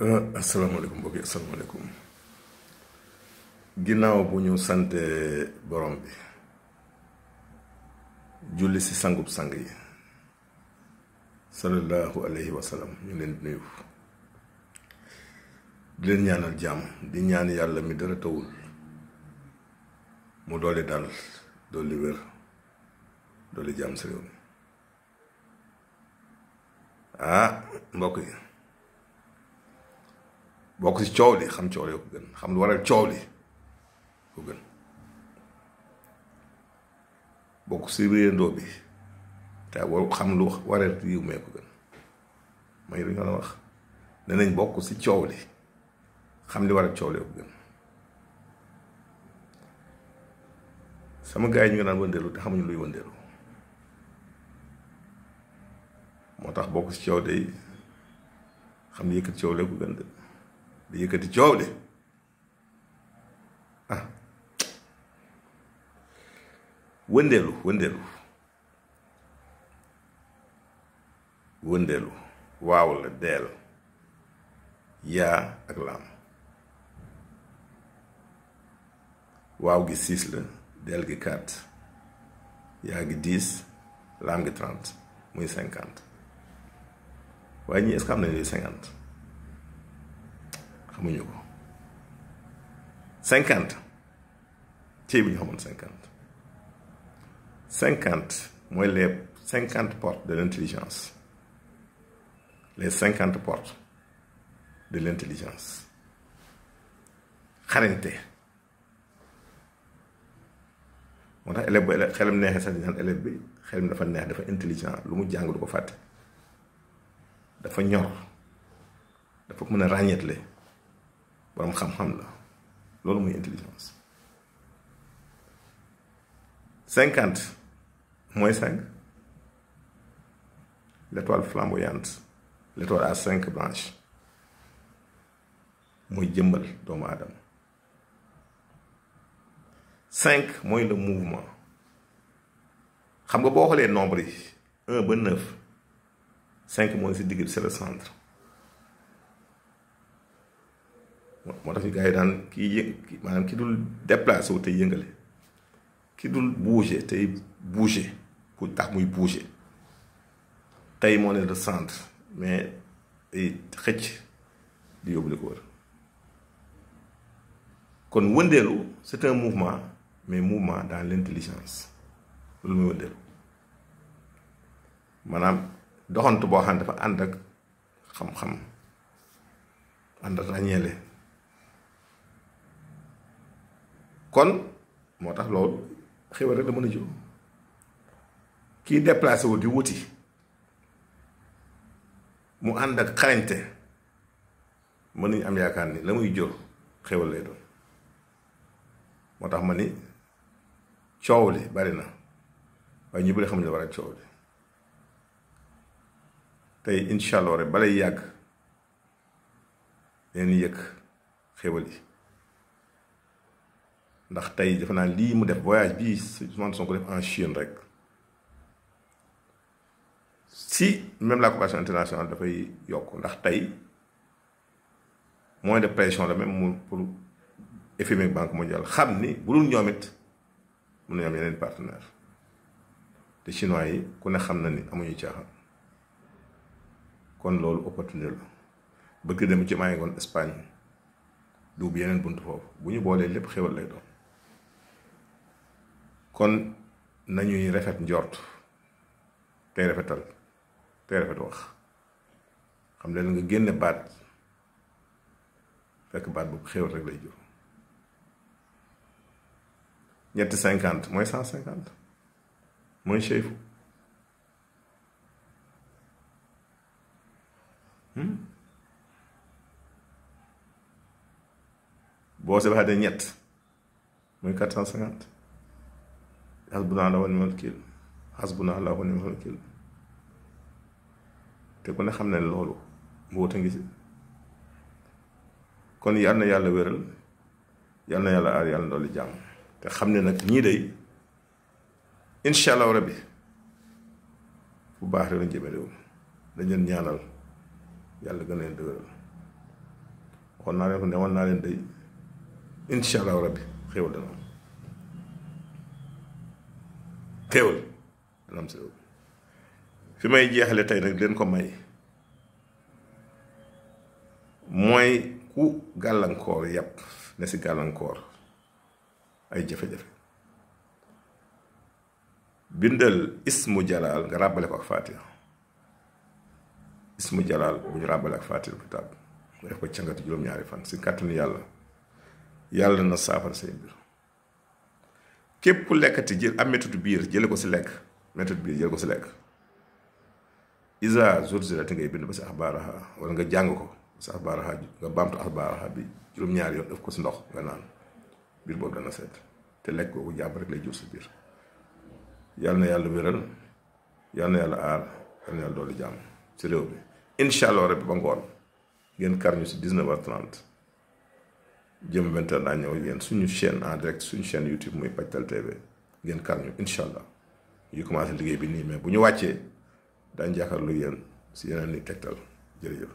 asalaamaaleykum mbokk yi asalaamaaleykum ginnaaw bu ñu sante borom bi julli si sangub sang yi sallallahu alayhi wa sallam ñu leen di nuyu di leen ñaanal jàmm di ñaan yàlla mi dara tawul mu doole dal doole wér doole jàmm si réew mi mbokk yi bokk ci coow li xam coow li ko gën xam lu waral coow li ko gën bokk ci réyandoo bi te war xam lu waral riiw mee ko gën may lu ñu la wax ne nañ bokk ci coow li xam li waral coow li ko gën sama gars yi ñu ngi daan wëndeelu te xamuñu luy wëndeelu moo tax bokk ci coow day xam ni yëkkati coow li ko gën de di yëkkati coow li wëndeelu waaw la deel yaa ak laam waaw gi 6 la deel gi 4 yaa gi 10 laam gi 30 muy 50 waaye ñii est-ce que am nañu 50 xamuñu ko 50 ci bi ñu xamoon 50 mooy les 50 portes de l'intelligence les 50 portes de l'intelligence xarañte moo tax élève ba xelam neexee sax di naan élève bi xelam dafa neex dafa intelligent lu mu jàng du ko fàtte dafa ñor dafa mën a ràññeetle borom xam-xam la loolu muy intelligence 50 mooy 5 l'étoile flamboyante l'étoile à 5 branches mooy jëmbal doomu aadama 5 mooy le mouvement xam nga boo xoolee nombre yi 1 ba 9 5 mooy si digg c'est le centre moo tax ñu gars yi daan maanaam ki dul déplacé wu tey yëngale ki dul bouger tey bouger pour tax muy bouger tey moo ne le centre mais ay xëcc di yóbbu li ko wër kon wëndeelu c'est un mouvement mais mouvement dans l'intelligence loolu muy wëndeelu maanaam doxantu boo xam ne dafa ànd ak xam-xam ànd ak ràññeele kon moo tax loolu xéwal rek da mën a jóg kii déplacé wu di wuti mu ànd ak xarañte mën nañu am yaakaar ni la muy jur xéwal lay doon moo tax ma ni coow li bari na waaye ñu bëri xamuñ la war a coow li tey incha allah rek balay yàgg leen yëg xéwal yi ndax tey defe naa lii mu def voyage bii Ousmane Sonko def en Chine rek si même la coopération internationale dafay yokk ndax tey moyen de pression la même mu pour FMI Banque mondiale xam ni bu dul ñoom it mun nañu am yeneen partenaire te chinois yi ku ne xam na ni amuñu caaxaan kon loolu opportunité la bëgg dem ci maa ngi woon Espagne du bu yeneen bunt foofu bu ñu boolee lépp xéwal lay doon kon nañuy rafet njort tey rafetal tey rafet wax xam leen nga génne baat fekk baat boobu xéwal rek lay jur ñetti 50 mooy 150 mooy cheyfu boo se waxee ñett mooy 450 hasbunallahu wa ni'mal wakiil hasbunallahu wa ni'mal wakiil te ku ne xam ne loolu mbóota ngi si kon yal na yàlla wéral yal na yàlla aar yàlla dolli jàmm te xam ne nag ñii day incha allah rabbi fu baax rek lañ jëme réew dañ leen ñaanal yàlla gën leen dëgëral waxoon naa leen ko ne woon naa leen day incha allahu rabbi xéewal dana am xéewal dana am si fi may jeexale tey nag leen ko may mooy ku gàllankoor yàpp ne si gàllankoor ay jafe-jafe bindal ismu jalaal nga ràbbale ko ak faatiha ismu jalaal bu ñu ràbbale ak faatiha kitaab nga def ko cangatu juróom-ñaari fan si kàttanu yàlla na saafara say mbir képp ku lekkati jël am méthode biir jële ko si lekk méthode biir jële ko si lekk isa zulzilati ngay bind ba si axbaaraha wala nga jàng ko si axbaaraha nga baamtu axbaaraha bi juróom-ñaari yoon def ko si ndox nga naan biir boobu dana seet te lekk kooku jàmm rek lay jur si biir yàlla na yàlla wéral yàlla na yàlla aar yàlla na yàlla doolu jàmm si réew mi incha allah rek ba ngoon ngeen kar ñu si 19h30 jëm 20h daa ñëw yéen suñu chaîne en direct suñu chaîne YouTube muy Pajtal TV ngeen kar ñu incha allah ñu commencé liggéey bi nii mais bu ñu wàccee daañu jàkkaarloo yéen si yeneen ni tegtal jërëjëf